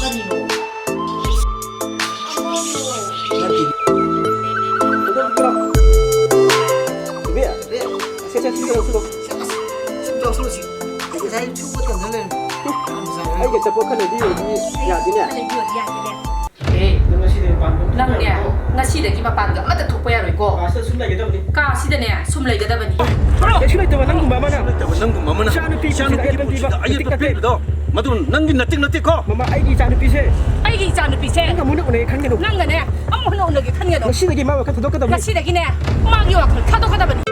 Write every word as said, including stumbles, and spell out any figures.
ꯅꯠꯇꯦ꯫ ꯏꯕꯦ, ꯁꯦ, ꯁꯦ, ꯁꯤ ꯂꯧꯁꯤꯜꯂꯣ꯫ ꯁꯤ ꯂꯧꯁꯤꯜꯂꯣ, ꯁꯤ꯫ ꯉꯁꯥꯏ ꯁꯨꯕ ꯇꯟꯗꯅ ꯂꯩꯔꯝꯃꯤ꯫ ꯑꯩꯒ ꯆꯠꯄ ꯈꯔ ꯂꯩꯕꯤꯌꯣ, ꯌꯥꯗꯦꯅꯦ꯫ ꯈꯔ ꯂꯩꯕꯤꯌꯣ, ꯌꯥꯗꯦꯅꯦ꯫ ꯑꯦ, ꯅꯪ ꯉꯁꯤꯗꯤ ꯃꯄꯥꯟ ꯊꯣꯛꯄ ꯅꯪꯅꯦ, ꯌꯥꯔꯣꯏꯀꯣ꯫ ꯉꯁꯤꯗꯒꯤ ꯃꯄꯥꯟꯒ ꯑꯃꯠꯇ ꯊꯣꯛꯄ ꯌꯥꯔꯣꯏꯀꯣ꯫ ꯀꯥꯁꯤꯗ ꯁꯨꯝ ꯂꯩꯒꯗꯕꯅꯤ꯫ ꯀꯥꯁꯤꯗꯅꯦ ꯁꯨꯝ ꯂꯩꯒꯗꯕꯅꯤ꯫ ꯀꯩꯁꯨ ꯂꯩꯇꯕ ꯅꯪꯒꯨꯝꯕ ꯑꯃꯅ꯫ ꯀꯩꯁꯨ ꯂꯩꯇꯕ ꯅꯪꯒꯨꯝꯕ ꯑꯃꯅ꯫ ꯏꯆꯥꯅꯨꯄꯤ ꯏꯆꯥꯅꯨꯄꯤ ꯄꯨꯟꯁꯤꯗ ꯑꯩ ꯄꯨꯟꯁꯤꯗ ꯑꯌꯦꯠꯄ ꯄꯤꯕꯗꯣ, ꯃꯗꯨ ꯅꯪꯒꯤ ꯅꯇꯤꯛ ꯅꯠꯇꯦꯀꯣ꯫ ꯃꯃꯥ, ꯑꯩꯒꯤ ꯏꯆꯥꯅꯨꯄꯤꯁꯦ꯫ ꯑꯩꯒꯤ ꯏꯆꯥꯅꯨꯄꯤꯁꯦ꯫ ꯅꯪꯒ ꯃꯨꯟꯅ ꯎꯅꯒꯦ ꯈꯟꯒꯅꯨ꯫ ꯅꯪꯒꯅꯦ ꯑꯃꯨꯛ ꯍꯟꯅ ꯎꯅꯒꯦ ꯈꯟꯒꯅꯨ꯫ ꯉꯁꯤꯗꯒꯤ ꯃꯥ ꯋꯥꯈꯜ ꯊꯥꯗꯣꯛꯀꯗꯕꯅꯤ꯫ ꯉꯁꯤꯗꯒꯤꯅꯦ ꯃꯥꯒꯤ ꯋꯥꯈꯜ ꯊꯥꯗꯣꯛꯀꯗꯕꯅꯤ꯫